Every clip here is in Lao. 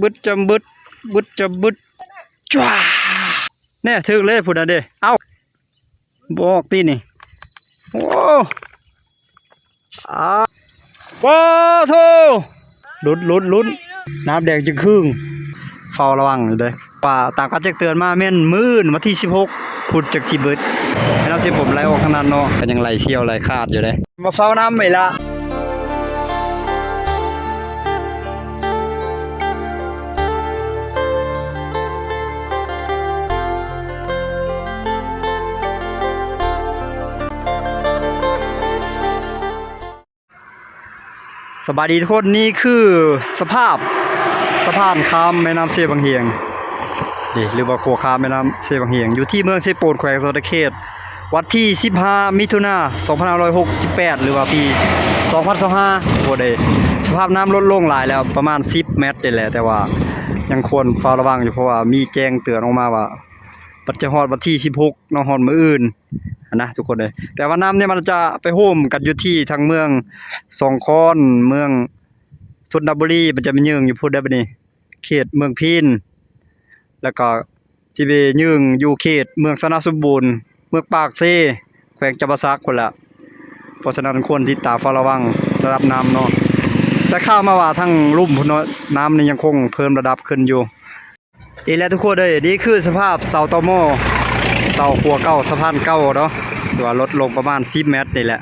ບຶດຈຳບຶດ ບຶດຈຳບຶດ ຈ້າ ແນ່ ຖືກເລີຍພຸ້ນນະເດ້. ເອົ້າ ບໍ່ອອກຕິນີ້. ໂອ້ ອາ ປາໂທ ລຸ້ນ ລຸ້ນ ລຸ້ນ ນ້ຳແດງຈຶ່ງຄຶ່ງ. ເຝົ້າລະວັງຢູ່ເດ້ ວ່າຕາມການແຈ້ງເຕືອນມາແມ່ນມື້ອື່ນວັນທີສິບຫົກພຸ້ນ ຈັກຊິເບິດ. ແມ່ນ້ຳເຊໂປນໄຫຼອອກທາງນັ້ນເນາະ ກໍຍັງໄຫຼສ່ຽວໄຫຼຂາດຢູ່ເດ້. ມາເຝົ້ານ້ຳໄວ້ລະ. ສະບາຍດີທຸກຄົນ, ນີ້ຄືສະພາບສະພານຂ້າມແມ່ນ້ຳເຊບັງຫຽງເດ້ ຫຼືວ່າຂົວຂ້າມແມ່ນ້ຳເຊບັງຫຽງ ຢູ່ທີ່ເມືອງເຊໂປນ ແຂວງສະຫວັນນະເຂດ. ວັນທີສິບຫ້າ ມິຖຸນາ ສອງພັນຫ້າຮ້ອຍຫົກສິບແປດ ຫຼືວ່າປີສອງພັນຊາວຫ້າ ໂອເດ ສະພາບນ້ຳລົດລົງຫຼາຍແລ້ວ ປະມານສິບແມັດນີ້ແຫຼະ, ແຕ່ວ່າຍັງຄວນເຝົ້າລະວັງຢູ່ ເພາະວ່າມີແຈ້ງເຕືອນອອກມາວ່າ ມັນຈະຮອດວັນທີສິບຫົກເນາະ ຮອດມື້ອື່ນຫັ້ນນະທຸກຄົນເອີຍ. ແຕ່ວ່ານ້ຳນີ້ມັນຈະໄປໂຮມກັນຢູ່ທີ່ທາງເມືອງສອງຄອນ ເມືອງຊົນນະບູລີ ມັນຈະໄປເຢິງຢູ່ພຸ້ນເດີ້ ບັດນີ້ເຂດເມືອງພີນ ແລ້ວກໍຊິໄປເຢິງຢູ່ເຂດເມືອງຊະນະສົມບູນ ເມືອງປາກເຊ ແຂວງຈຳປາສັກພຸ້ນລະ. ເພາະສະນັ້ນຄວນຕິດຕາມເຝົ້າລະວັງລະດັບນ້ຳເນາະ. ແຕ່ຂ່າວມາວ່າທາງລຸ່ມພຸ້ນເນາະ ນ້ຳນີ້ຍັງຄົງເພີ່ມລະດັບຂຶ້ນຢູ່. ນີ້ແຫຼະທຸກຄົນເອີຍ ນີ້ຄືສະພາບເສົາຕໍມໍ ເສົາຂົວເກົ່າ ສະພານເກົ່າເນາະ ຖືວ່າລົດລົງປະມານສິບແມັດນີ້ແຫຼະ.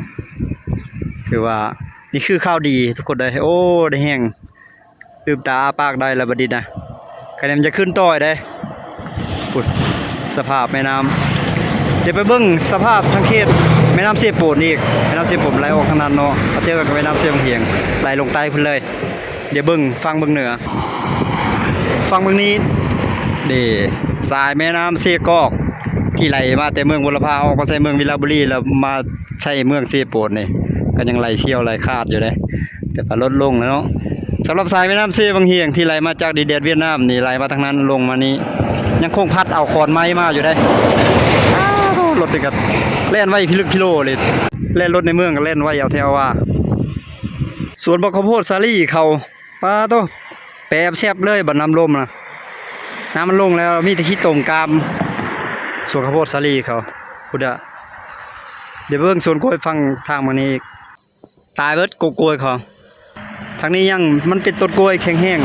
ຖືວ່ານີ້ຄືຂ່າວດີທຸກຄົນເອີຍ ໂອ້ ໄດ້ແຮງ ລືມຕາອ້າປາກໄດ້ແລ້ວບັດນີ້ນະ. ຄະແນນມັນຈະຂຶ້ນຕໍ່ໄດ້ ພຸ້ນ ສະພາບແມ່ນ້ຳ. ດຽວໄປເບິ່ງສະພາບທາງເຂດແມ່ນ້ຳເຊໂປນອີກ ແມ່ນ້ຳເຊໂປນໄຫຼອອກທາງນັ້ນເນາະ ມາເຈີກັນກັບແມ່ນ້ຳເຊບັງຫຽງ ໄຫຼລົງໃຕ້ພຸ້ນເລີຍ. ດຽວເບິ່ງຝັ່ງເບື້ອງເໜືອ ຝັ່ງເບື້ອງນີ້ເດ້ ສາຍແມ່ນ້ຳເຊກອກ ທີ່ໄຫຼມາແຕ່ເມືອງບົວລະພາ ອອກມາໃສ່ເມືອງວິລະບູລີ ແລ້ວມາໃສ່ເມືອງເຊໂປນນີ້ ກໍຍັງໄຫຼສ່ຽວໄຫຼຂາດຢູ່ເດ້ ແຕ່ກໍລົດລົງແລ້ວເນາະ. ສຳລັບສາຍແມ່ນ້ຳເຊບັງຫຽງທີ່ໄຫຼມາຈາກດິນແດນຫວຽດນາມນີ້ ໄຫຼມາທາງນັ້ນລົງມານີ້ ຍັງຄົງພັດເອົາຂອນໄມ້ມາຢູ່ເດ້. ອ້າວ ລົດນີ້ກໍແລ່ນໄວພິລຶກພິໂລເລີຍ ແລ່ນລົດໃນເມືອງກໍແລ່ນໄວເອົາແທ້ເອົາວ່າ. ສວນບັກເຂົ້າໂພດສາລີເຂົາ ປາໂຕ ແປບແຊບເລີຍ ບັດນ້ຳລົງນະ ນ້ຳມັນລົງແລ້ວມີແຕ່ຂີ້ຕົມກາມ. ສວນເຂົ້າໂພດສາລີເຂົາ ພຸ້ນນະ. ດຽວເບິ່ງສວນກ້ວຍຝັ່ງທາງໝ່ອງນີ້ອີກ ຕາຍເບິດ ກົກກ້ວຍເຂົາ. ທາງນີ້ຍັງ ມັນເປັນຕົ້ນກ້ວຍແຂງແຮງ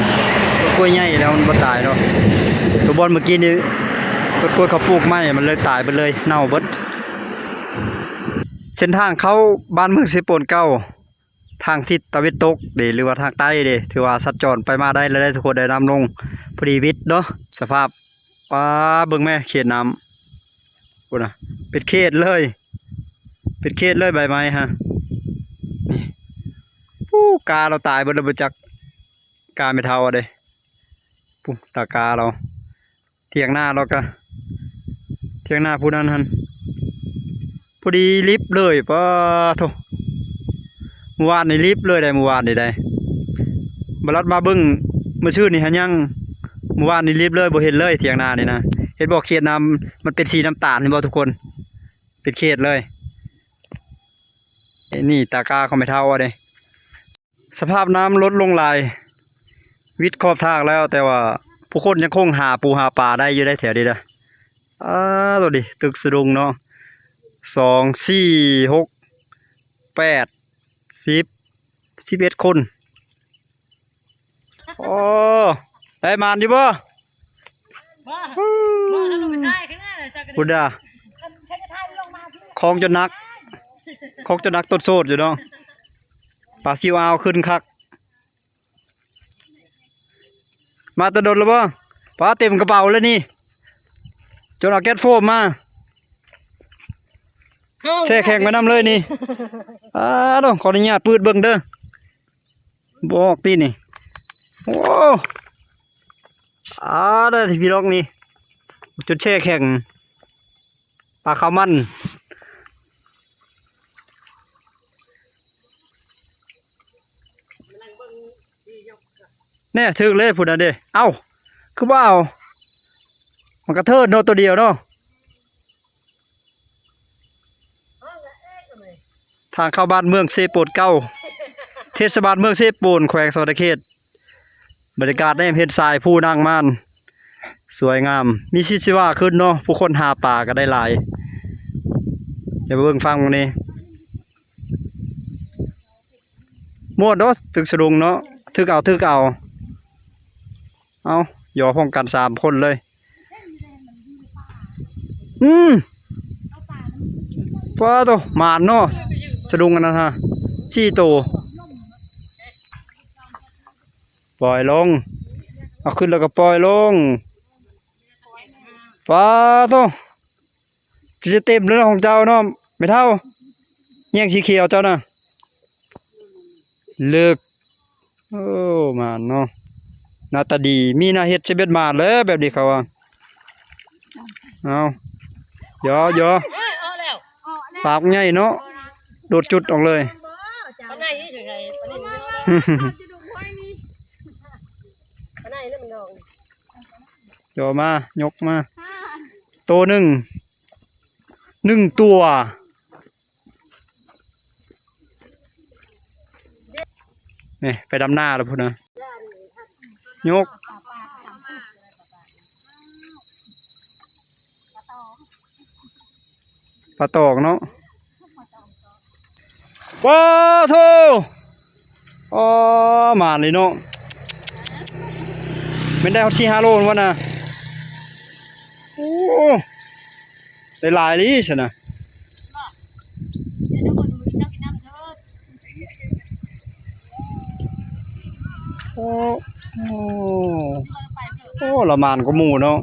ຕົ້ນກ້ວຍໃຫຍ່ແລ້ວມັນບໍ່ຕາຍດອກ. ຕົວບ່ອນເມື່ອກີ້ນີ້ ຕົ້ນກ້ວຍເຂົາປູກໃໝ່ ມັນເລີຍຕາຍເບິດເລີຍ ເນົ່າເບິດ. ເສັ້ນທາງເຂົ້າບ້ານເມືອງເຊໂປນເກົ່າ ທາງທິດຕາເວັນຕົກເດ້ ຫຼືວ່າທາງໃຕ້ເດ້ ຖືວ່າສັນຈອນໄປມາໄດ້ແລ້ວເດ້ທຸກຄົນເດ້. ນ້ຳລົງພໍດີວິດເນາະ ສະພາບ ປາ ເບິ່ງແມ້ ເຂດນ້ຳ ພຸ້ນນະ ເປັນເຂດເລີຍ ເປັນເຂດເລີຍ ໃບໄມ້ຮະ ນີ້. ປູ້ ກາລາວຕາຍເບິດແລ້ວບໍ່ຈັກ ກາແມ່ເຖົ້າເດ້ ປູ້ ຕາກາລາວ. ຖຽງນາລາວກະ ຖຽງນາຜູ້ນັ້ນຫັ້ນ ພໍດີລິບເລີຍ ປາໂທ ມື້ວານນີ້ລິບເລີຍໄດ໋ ມື້ວານນີ້ໄດ໋. ບາລັດມາເບິ່ງມື້ຊືນນີ້ຫັ້ນຍັງ ມື້ວານນີ້ລິບເລີຍ ບໍ່ເຫັນເລີຍຖຽງນານີ້ນະ. ເຫັນບໍ່ ເຂດນ້ຳມັນເປັນສີນ້ຳຕານ ເຫັນບໍ່ທຸກຄົນ ເປັນເຂດເລີຍ. ນີ້ຕາກາຂອງແມ່ເຖົ້າເດ້. ສະພາບນ້ຳລົດລົງຫຼາຍ ວິດຂອບທາງແລ້ວ ແຕ່ວ່າຜູ້ຄົນຍັງຄົງຫາປູຫາປາໄດ້ຢູ່ໃດ໋ແຖວນີ້ນະ. ອ້າ ໂຕນີ້ຕຶກສະດຸ້ງເນາະ ສອງ ສີ່ ຫົກ ແປດ ສິບ ສິບເອັດຄົນ. ໂອ້ ໄດ້ໝານຢູ່ບໍ່? ພຸ້ນດາ ຄອງຈົນໜັກ ຄອງຈົນໜັກຕົ້ນໂສດຢູ່ເນາະ. ປາຊິວອາວຂຶ້ນຄັກ ມາແຕ່ດົນແລ້ວບໍ່? ປາເຕັມກະເປົາເລີຍນີ້ ຈົນເອົາແກັດໂຟມມາ ແຊ່ແຂງໄວ້ນຳເລີຍນີ້. ອ້າ ເນາະ ຂໍອະນຸຍາດປືດເບິ່ງເດີ ບໍ່ອອກຕິນີ້. ໂອ້ ອາ ໄດ້ທີ່ພີ່ນ້ອງນີ້ ຈົນແຊ່ແຂງ ປາຄາວມັນ ແນ່ ຖືກເລີຍພຸ້ນນະເດ້. ເອົ້າ ຄືບໍ່ເອົາ ມັນກະເທີນເນາະ ໂຕດຽວເນາະ. ທາງເຂົ້າບ້ານເມືອງເຊໂປນເກົ່າ ເທດສະບານເມືອງເຊໂປນ ແຂວງສະຫວັນນະເຂດ. ບັນຍາກາດແນມເຫັນສາຍພູນາງມານ ສວຍງາມ ມີຊີວິດຊີວາຂຶ້ນເນາະ. ຜູ້ຄົນຫາປາກໍໄດ້ຫຼາຍ. ດຽວໄປເບິ່ງຝັ່ງນີ້ ມ່ວນເນາະ ຕຶກສະດຸງເນາະ ຖືກເອົາ ຖືກເອົາ. ເອົາ ຢໍພ້ອມກັນສາມຄົນເລີຍ. ອືມ ປາໂຕ ໝານເນາະ ສະດຸງອັນນັ້ນຮະ ສີ່ໂຕ. ປ່ອຍລົງ ເອົາຂຶ້ນແລ້ວກໍປ່ອຍລົງ. ປາໂຕ ຈະເຕັມເລີຍເນາະຂອງເຈົ້າເນາະ ແມ່ເຖົ້າ ແຍງສີຂຽວເຈົ້ານະ ເລິກ. ໂອ້ ໝານເນາະ ໜ້າຕາດີ ມີໜ້າເຮັດ ຊິເບັດໝານແລ້ວແບບນີ້ເຂົາວ່າ. ເອົາ ຢໍ ຢໍ ປາກໃຫຍ່ເນາະ ໂດດຈຸດອອກເລີຍ. ຢໍມາ ຍົກມາ ໂຕໜຶ່ງ ໜຶ່ງຕົວ. ນີ້ ໄປດຳນາແລ້ວພຸ້ນນະ. ຍົກ ປາຕອງເນາະ. ປາໂທ ອໍ ໝານເລີຍເນາະ ແມ່ນໄດ້ຮອດສີ່ຫ້າໂລພຸ້ນນະ. ໂອ້ ໄດ້ຫຼາຍອີ່ຊັ້ນນະ. ໂອ້ ໂອ້ ລະໝານກວ່າໝູ່ເນາະ.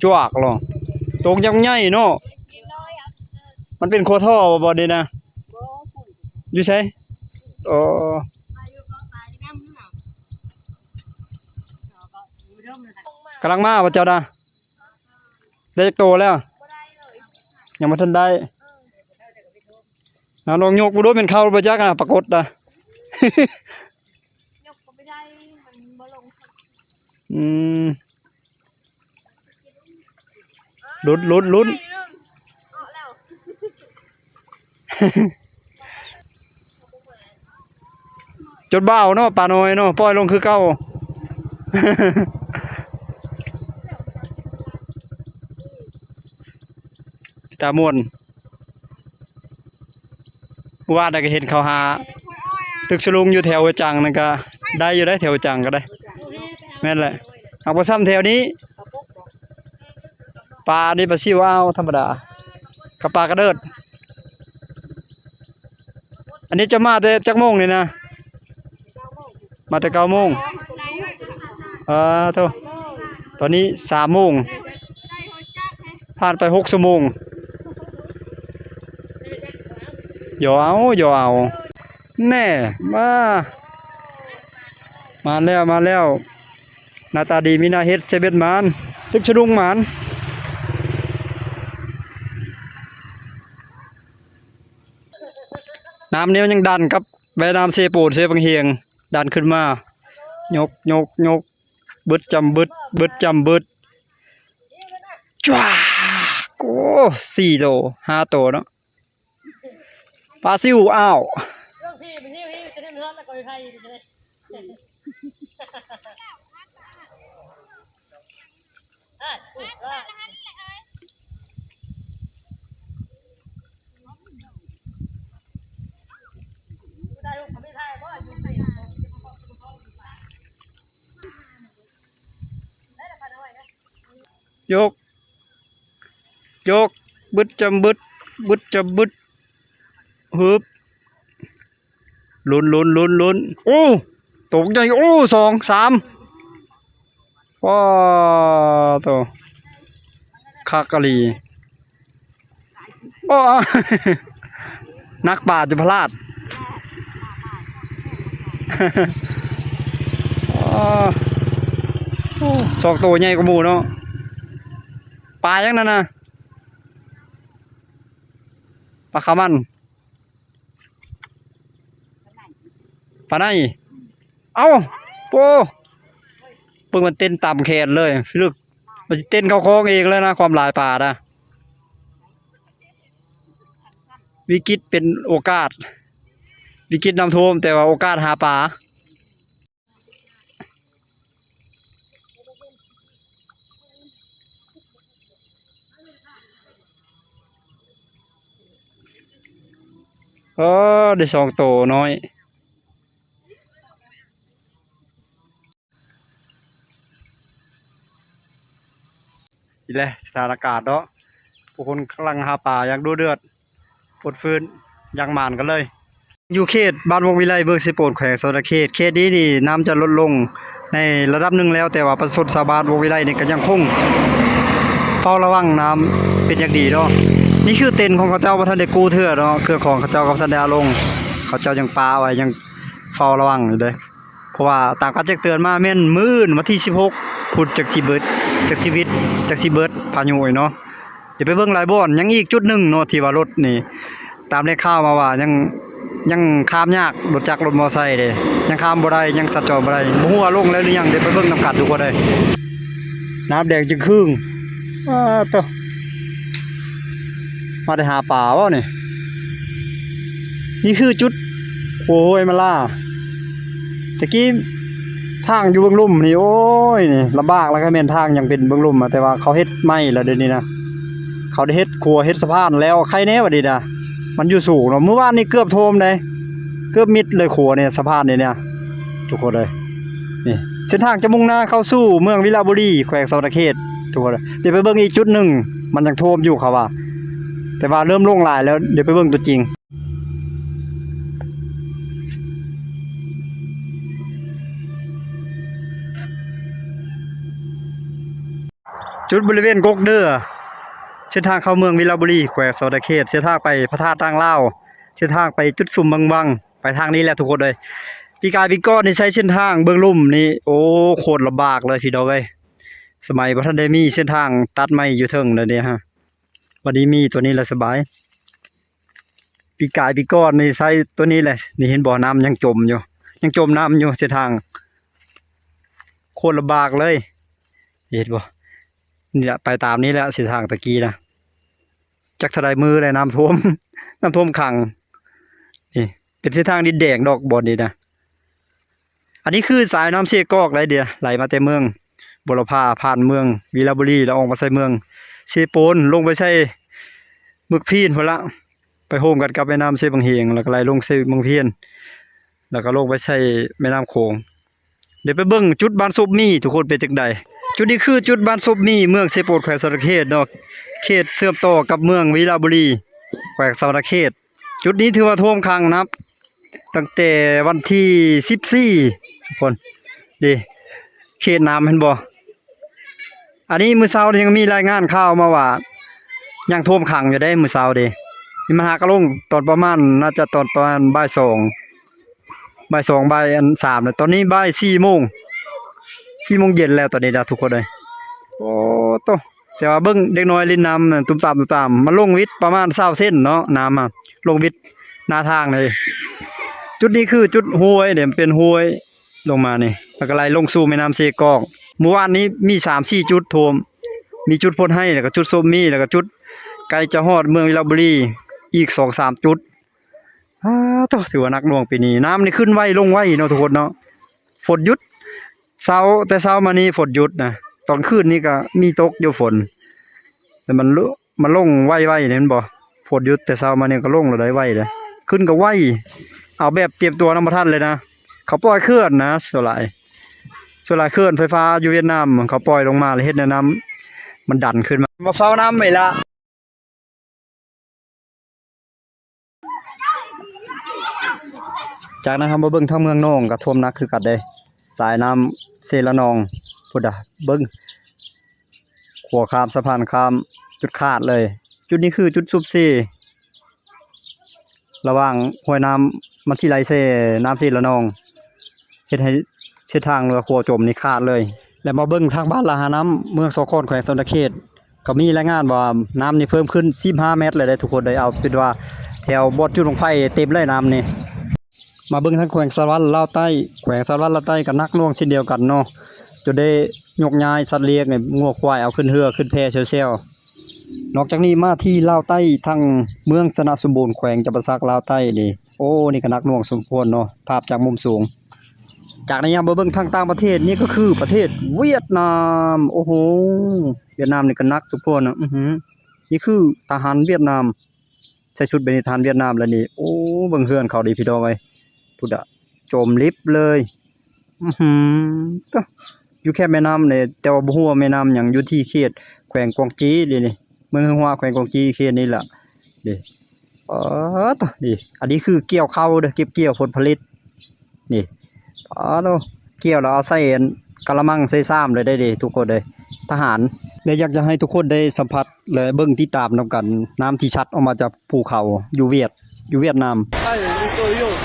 ຈວກເນາະ ໂຕຍັງໃຫຍ່ເນາະ. ມັນເປັນຂົວທໍ່ບໍ່ນີ້ນະ? ຢູ່ໃສ? ອໍ ກຳລັງມາບໍ່ເຈົ້ານະ? ໄດ້ຈັກໂຕແລ້ວ? ຍັງບໍ່ທັນໄດ້. ເອົາ ລອງຍົກເບິ່ງດູ ແມ່ນເຂົ້າບໍ່ຈັກນະ ປາກົດນະ. ອືມ ລຸ້ນ ລຸ້ນ ລຸ້ນ. ຈົນບໍ່ເອົາເນາະ ປານ້ອຍເນາະ ປ່ອຍລົງຄືເກົ່າ. ຕາມ່ວນ ມື້ວານນະກໍເຫັນເຂົາຫາຕຶກສະຫຼຸງຢູ່ແຖວຫ້ວຍຈັງນັ້ນ ກໍໄດ້ຢູ່ເດ້ ແຖວຫ້ວຍຈັງກໍໄດ້. ແມ່ນແຫຼະ ຫາກບໍ່ຊ່ຳແຖວນີ້. ປານີ້ປາຊິວອ່າວທຳມະດາ ກັບປາກະເດີດ. ອັນນີ້ຈະມາແຕ່ຈັກໂມງນີ້ນະ? ມາແຕ່ເກົ້າໂມງ. ເອີ ໂທ້ ຕອນນີ້ສາມໂມງ ຜ່ານໄປຫົກຊົ່ວໂມງ. ຢໍເອົາ ຢໍເອົາ. ແນ່ ມາ ມາແລ້ວ ມາແລ້ວ. ໜ້າຕາດີ ມີໜ້າເຮັດ ໃສ່ເບັດໝານ ຕຶກສະດຸ້ງໝານ. ນ້ຳນີ້ມັນຍັງດັນກັບແມ່ນ້ຳເຊໂປນ ເຊບັງຮຽງ ດັນຂຶ້ນມາ. ຍົກ ຍົກ ຍົກ ບຶດຈຳບຶດ ບຶດຈຳບຶດ. ຈວາກ ໂອ້ ສີ່ໂຕ ຫ້າໂຕເນາະ. ປາຊິວອ້າວ. ຍົກ ຍົກ ບຶດຈຳບຶດ ບຶດຈຳບຶດ. ຮຶບ ລຸ້ນ ລຸ້ນ ລຸ້ນ ລຸ້ນ. ໂອ້ ໂຕໃຫຍ່. ໂອ້ ສອງ ສາມ. ວ້າໂຕ ຄັກອີ່ຫຼີ. ໂອ້ ນັກປາຈະພະລາດ. ໂອ້ ສອງໂຕໃຫຍ່ກວ່າໝູ່ເນາະ. ປາຫຍັງນັ້ນນະ? ປາຂາວມັນ ປາໄນ. ເອົ້າ ໂອ້ ເບິ່ງມັນເຕັ້ນຕາມແຂນເລີຍ ພິລຶກ. ມັນຊິເຕັ້ນເຂົ້າຄອງເອງແລ້ວນະ ຄວາມຫຼາຍປານະ. ວິກິດເປັນໂອກາດ, ວິກິດນ້ຳຖ້ວມ ແຕ່ວ່າໂອກາດຫາປາ. ເອີ ໄດ້ສອງໂຕນ້ອຍ. ນີ້ແຫຼະສະຖານະການເນາະ, ຜູ້ຄົນກຳລັງຫາປາຢ່າງດຸເດືອດ, ຟົດຟື້ນຢ່າງໝານກັນເລີຍ. ຢູ່ເຂດບ້ານວົງວິໄລ ເມືອງເຊໂປນ ແຂວງສະຫວັນນະເຂດ. ເຂດນີ້ນີ້ນ້ຳຈະລົດລົງໃນລະດັບໜຶ່ງແລ້ວ, ແຕ່ວ່າປະຊາຊົນຊາວບ້ານວົງວິໄລນີ້ກໍຍັງຄົງເຝົ້າລະວັງນ້ຳເປັນຢ່າງດີເນາະ. ນີ້ຄືເຕັນຂອງເຂົາເຈົ້າບໍ່ທັນໄດ້ກູ້ເທື່ອເນາະ, ເຄື່ອງຂອງເຂົາເຈົ້າກໍບໍ່ທັນໄດ້ເອົາລົງ, ເຂົາເຈົ້າຍັງປະໄວ້ ຍັງເຝົ້າລະວັງຢູ່ເດ້. ເພາະວ່າຕາມການແຈ້ງເຕືອນມາແມ່ນມື້ອື່ນວັນທີສິບຫົກພຸ້ນ ຈັກຊິເບິດ ຈັກຊິວິດ ຈັກຊິເບິດພາຍຸນີ້ເນາະ. ດຽວໄປເບິ່ງຫຼາຍບ່ອນ, ຍັງອີກຈຸດໜຶ່ງເນາະ ທີ່ວ່າລົດນີ້ຕາມແຫຼ່ງຂ່າວມາວ່າຍັງ ຍັງຂ້າມຍາກ, ລົດຈັກລົດມໍໄຊເດ້ ຍັງຂ້າມບໍ່ໄດ້, ຍັງສັນຈອນບໍ່ໄດ້, ບໍ່ຮູ້ວ່າລົງແລ້ວຫຼືຍັງ. ດຽວໄປເບິ່ງນຳກັນທຸກຄົນເອີຍ. ນ້ຳແດງຈຶ່ງຄຶ່ງ. ອ້າໂຕ ມາແຕ່ຫາປາບໍ່ນີ້? ນີ້ຄືຈຸດຂົວຫ້ວຍມະລາ. ແຕ່ກີ້ທາງຢູ່ເບື້ອງລຸ່ມນີ້ ໂອ້ຍ ນີ້ລຳບາກ. ແລ້ວກໍແມ່ນທາງຍັງເປັນເບື້ອງລຸ່ມ ແຕ່ວ່າເຂົາເຮັດໃໝ່ແລ້ວດຽວນີ້ນະ, ເຂົາໄດ້ເຮັດຂົວເຮັດສະພານແລ້ວ ໄຄແນ່ບັດນີ້ນະ. ມັນຢູ່ສູງເນາະ, ມື້ວານນີ້ເກືອບຖ້ວມເດ້, ເກືອບມິດເລີຍຂົວນີ້ ສະພານນີ້ນະ ທຸກຄົນເອີຍ. ນີ້ເສັ້ນທາງຈະມຸ່ງໜ້າເຂົ້າສູ່ເມືອງວິລະບູລີ ແຂວງສະຫວັນນະເຂດ ທຸກຄົນເອີຍ. ດຽວໄປເບິ່ງອີກຈຸດໜຶ່ງ, ມັນຍັງຖ້ວມຢູ່ເຂົາວ່າ, ແຕ່ວ່າເລີ່ມລົງຫຼາຍແລ້ວ. ດຽວໄປເບິ່ງຕົວຈິງ. ຈຸດບໍລິເວນກົກເດີ ເສັ້ນທາງເຂົ້າເມືອງວິລະບູລີ ແຂວງສະຫວັນນະເຂດ, ເສັ້ນທາງໄປພະທາດຕ່າງລາວ, ເສັ້ນທາງໄປຈຸດຊຸມເມືອງວັງ, ໄປທາງນີ້ແຫຼະທຸກຄົນເອີຍ. ປີກາຍປີກ່ອນນີ້ໃຊ້ເສັ້ນທາງເບື້ອງລຸ່ມນີ້ ໂອ້ ໂຄດລຳບາກເລີຍພີ່ນ້ອງເອີຍ. ສະໄໝບໍ່ທັນໄດ້ມີເສັ້ນທາງຕັດໃໝ່ຢູ່ເທິງເລີຍເດ້ຮະ. ບັດນີ້ມີຕົວນີ້ລະສະບາຍ. ປີກາຍປີກ່ອນນີ້ໃຊ້ຕົວນີ້ແຫຼະ. ນີ້ເຫັນບໍ່ ນ້ຳຍັງຈົມຢູ່, ຍັງຈົມນ້ຳຢູ່ ເສັ້ນທາງໂຄດລຳບາກເລີຍ. ເຫັນບໍ່ ນີ້ລະ ໄປຕາມນີ້ແຫຼະ ເສັ້ນທາງຕະກີ້ນະ. ຈັກເທົ່າໃດມື້ແລ້ວນ້ຳຖ້ວມ, ນ້ຳຖ້ວມຂັງ. ນີ້ເປັນເສັ້ນທາງດິນແດງດອກບ່ອນນີ້ນະ. ອັນນີ້ຄືສາຍນ້ຳເຊກອກໄດ໋ເດ ໄຫຼມາແຕ່ເມືອງບົວລະພາ ຜ່ານເມືອງວິລະບູລີ ແລ້ວອອກມາໃສ່ເມືອງເຊໂປນ ລົງໄປໃສ່ເມືອງພີນພຸ້ນລະ, ໄປໂຮມກັນກັບແມ່ນ້ຳເຊບັງເຮງ ແລ້ວກໍໄຫຼລົງໃສ່ເມືອງພີນ ແລ້ວກໍລົງໄປໃສ່ແມ່ນ້ຳໂຂງ. ດຽວໄປເບິ່ງຈຸດບ້ານສົບໝີ່ ທຸກຄົນເປັນຈັ່ງໃດ. ຈຸດນີ້ຄືຈຸດບ້ານສົບໝີ່ ເມືອງເຊໂປນ ແຂວງສະຫວັນນະເຂດເນາະ, ເຂດເຊື່ອມຕໍ່ກັບເມືອງວິລະບູລີ ແຂວງສະຫວັນນະເຂດ. ຈຸດນີ້ຖືວ່າຖ້ວມຂັງນັບຕັ້ງແຕ່ວັນທີສິບສີ່ ທຸກຄົນ ເດ້ ເຂດນ້ຳເຫັນບໍ່? ອັນນີ້ມື້ເຊົ້ານີ້ຍັງມີລາຍງານຂ່າວມາວ່າຍັງຖ້ວມຂັງຢູ່ເດ້ ມື້ເຊົ້າເດ້. ນີ້ມາຫາກະລົງຕອນປະມານ ໜ້າຈະຕອນປະມານບ່າຍສອງ ບ່າຍສອງ ບ່າຍອັນສາມແລ້ວ. ຕອນນີ້ບ່າຍສີ່ໂມງ ສີ່ໂມງເຢັນແລ້ວຕອນນີ້ນະ ທຸກຄົນເອີຍ. ໂອ້ໂຕ ແຕ່ວ່າເບິ່ງເດັກນ້ອຍຫຼິ້ນນ້ຳຕຸ່ມຕາມຕຸ່ມຕາມ. ມັນລົງວິດປະມານຊາວເຊັນເນາະ ນ້ຳອະ ລົງວິດໜ້າທາງເລີຍ. ຈຸດນີ້ຄືຈຸດຫ້ວຍເດ້ ມັນເປັນຫ້ວຍລົງມານີ້ ແລ້ວກໍໄຫຼລົງສູ່ແມ່ນ້ຳເຊກອກ. ມື້ວານນີ້ມີສາມສີ່ຈຸດຖ້ວມ, ມີຈຸດໂພນໄຮ ແລ້ວກໍຈຸດສົບໝີ່ ແລ້ວກໍຈຸດໃກ້ຈະຮອດເມືອງວິລະບູລີອີກສອງສາມຈຸດ. ອາໂຕ ຖືວ່າໜັກໜ່ວງປີນີ້. ນ້ຳນີ້ຂຶ້ນໄວລົງໄວເນາະ ທຸກຄົນເນາະ. ຝົນຢຸດ ເຊົ້າ ແຕ່ເຊົ້າມານີ້ຝົນຢຸດນະ, ຕອນຄືນນີ້ກໍມີຕົກຢູ່ຝົນ ແຕ່ມັນ ມັນລົງໄວໆ ເຫັນບໍ່? ຝົນຢຸດແຕ່ເຊົ້າມານີ້ກໍລົງແລ້ວໄດ໋ ໄວເດ້ ຂຶ້ນກໍໄວ. ເອົາແບບຕຽມຕົວນຳບໍ່ທັນເລີຍນະ. ເຂົາປ່ອຍເຂື່ອນນະ ສ່ວນຫຼາຍ ສ່ວນຫຼາຍເຂື່ອນໄຟຟ້າຢູ່ຫວຽດນາມ ເຂົາປ່ອຍລົງມາແລ້ວເຮັດໃຫ້ນ້ຳມັນດັນຂຶ້ນມາ ມາເຝົ້ານ້ຳໄວ້ລະ. ຈາກນັ້ນເຮົາມາເບິ່ງທາງເມືອງໜອງກໍຖ້ວມໜັກຄືກັນເດ້ ສາຍນ້ຳເຊລະນອງ ພຸ້ນນະ ເບິ່ງ ຂົວຂ້າມສະພານຂ້າມ ຈຸດຂາດເລີຍ. ຈຸດນີ້ຄືຈຸດຊຸບເຊ ລະຫວ່າງຫ້ວຍນ້ຳ ມັນຊິໄຫຼໃສ່ນ້ຳເຊລະນອງ ເຮັດໃຫ້ເສັ້ນທາງເຮືອຂົວຈົມນີ້ຂາດເລີຍ. ແລະມາເບິ່ງທາງບ້ານລະຫານ້ຳ ເມືອງສອງຄອນ ແຂວງສະຫວັນນະເຂດ ກໍມີລາຍງານວ່ານ້ຳນີ້ເພີ່ມຂຶ້ນສິບຫ້າແມັດແລ້ວເດ້ ທຸກຄົນເອີຍ. ເອົາເປັນວ່າແຖວບ່ອນຈຸດບັ້ງໄຟເຕັມເລີຍນ້ຳນີ້. ມາເບິ່ງທາງແຂວງສາລະວັນລາວໃຕ້ ແຂວງສາລະວັນລາວໃຕ້ກໍໜັກໜ່ວງເຊັ່ນດຽວກັນເນາະ ຈົນໄດ້ຍົກຍ້າຍສັດລ້ຽງ ງົວຄວາຍເອົາຂຶ້ນເຮືອ ຂຶ້ນແພແຊວໆ. ນອກຈາກນີ້ມາທີ່ລາວໃຕ້ ທາງເມືອງຊະນະສົມບູນ ແຂວງຈຳປາສັກ ລາວໃຕ້ນີ້ ໂອ້ ນີ້ກໍໜັກໜ່ວງສົມຄວນເນາະ ພາບຈາກມຸມສູງ. ຈາກນີ້ຍາມມາເບິ່ງທາງຕ່າງປະເທດ ນີ້ກໍຄືປະເທດຫວຽດນາມ. ໂອ້ໂຫ ຫວຽດນາມນີ້ກໍໜັກສົມຄວນນະ. ອື້ຫື ນີ້ຄືທະຫານຫວຽດນາມ ໃສ່ຊຸດແບບນີ້ ທະຫານຫວຽດນາມແລ້ວນີ້. ໂອ້ ເບິ່ງເຮືອນເຂົາເດພີ່ນ້ອງເອີຍ ພຸ້ນນະ ຈົມລິບເລີຍ. ອື້ຫື ຢູ່ແຄມແມ່ນ້ຳນີ້ ແຕ່ວ່າບໍ່ຮູ້ວ່າແມ່ນ້ຳຫຍັງ ຢູ່ທີ່ເຂດແຂວງກວາງຈີເດນີ້ ເມືອງເຮືອງຮວາ ແຂວງກວາງຈີ ເຂດນີ້ລະເດ້. ປາດໂທ້ ນີ້ ອັນນີ້ຄືກ່ຽວເຂົ້າເດີ ເກັບກ່ຽວຜົນຜະລິດນີ້. ປາດໂທ້ ກ່ຽວແລ້ວເອົາໃສ່ອັນກະລະມັງໃສ່ຊາມເລີຍໄດ໋ເດ ທຸກຄົນເອີຍ ທະຫານ. ແລະ ຢາກຈະໃຫ້ທຸກຄົນໄດ້ສຳຜັດ ແລະ ເບິ່ງຕິດຕາມນຳກັນ ນ້ຳທີ່ຊັດອອກມາຈາກພູເຂົາຢູ່ຫວຽດ ຢູ່ຫວຽດນາມ. Ay, bendito Dios.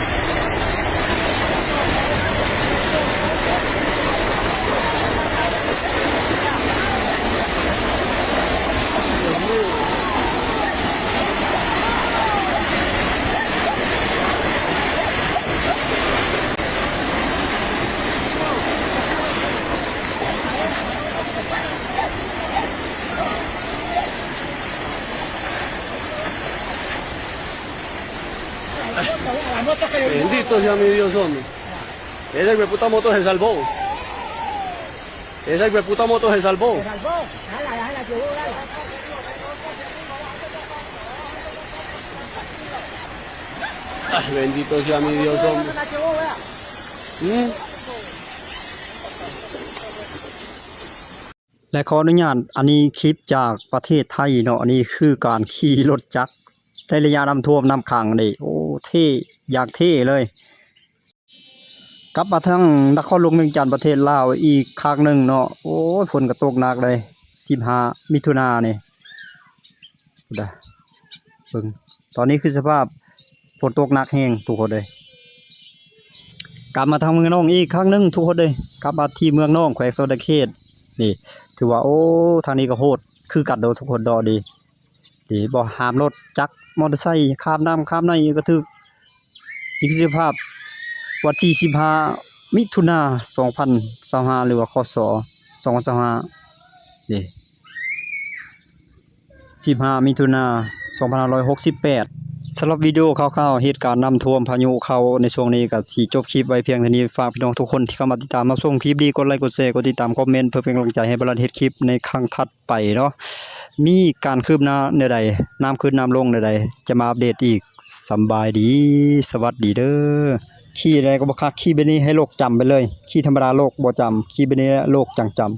Dios mío. Bendito sea mi Dios, hombre. Esa hijueputa moto se salvó. Esa hijueputa moto se salvó. Ay, bendito sea mi Dios, hombre. ¿Mm? ແລະ ຂໍອະນຸຍາດ ອັນນີ້ຄລິບຈາກປະເທດໄທເນາະ ອັນນີ້ຄືການຂີ່ລົດຈັກໃນໄລຍະນ້ຳຖ້ວມນ້ຳຂັງເດ້. ໂອ້ ເທ່ ຢ່າງເທ່ເລີຍ. ກັບມາທາງນະຄອນຫຼວງວຽງຈັນ ປະເທດລາວອີກຄັ້ງໜຶ່ງເນາະ. ໂອ້ຍ ຝົນກໍຕົກໜັກເລີຍ ສິບຫ້າມິຖຸນານີ້. ພຸ້ນນະ ເບິ່ງ ຕອນນີ້ຄືສະພາບຝົນຕົກໜັກແຮງທຸກຄົນເອີຍ. ກັບມາທາງເມືອງນອງອີກຄັ້ງໜຶ່ງທຸກຄົນເອີຍ ກັບມາທີ່ເມືອງນອງ ແຂວງສະຫວັນນະເຂດນີ້. ຖືວ່າ ໂອ້ ທາງນີ້ກໍໂຫດຄືກັນເນາະທຸກຄົນເນາະ. ນີ້ ນີ້ບໍ່ ຫ້າມລົດຈັກ ມໍເຕີໄຊ ຂ້າມນ້ຳຂ້າມໃນກໍຖືກ. ນີ້ຄືສະພາບວັນທີສິບຫ້າມິຖຸນາ ສອງພັນຊາວຫ້າ ຫຼືວ່າ ຄສ ສອງພັນຊາວຫ້າ ນີ້ ສິບຫ້າມິຖຸນາ ສອງພັນຫ້າຮ້ອຍຫົກສິບແປດ. ສຳລັບວິດີໂອຂ່າວໆ ເຫດການນ້ຳຖ້ວມພາຍຸເຂົ້າໃນຊ່ວງນີ້ ກໍຊິຈົບຄລິບໄວ້ພຽງເທົ່ານີ້. ຝາກພີ່ນ້ອງທຸກຄົນທີ່ເຂົ້າມາຕິດຕາມຮັບຊົມຄລິບນີ້ ກົດໄລ ກົດແຊ ກົດຕິດຕາມ ຄອມເມັນ ເພື່ອເປັນກຳລັງໃຈໃຫ້ບ່າວລັດເຮັດຄລິບໃນຄັ້ງຖັດໄປເນາະ. ມີການຄືບໜ້າແນວໃດ ນ້ຳຂຶ້ນນ້ຳລົງແນວໃດ ຈະມາອັບເດດອີກ. ສຳບາຍດີ ສະຫວັດດີເດີ. ຂີ່ແນວໃດກໍບໍ່ຄັກ ຂີ່ແບບນີ້ໃຫ້ໂລກຈຳໄປເລີຍ. ຂີ່ທຳມະດາໂລກບໍ່ຈຳ ຂີ່ແບບນີ້ແຫຼະໂລກຈັ່ງຈຳ.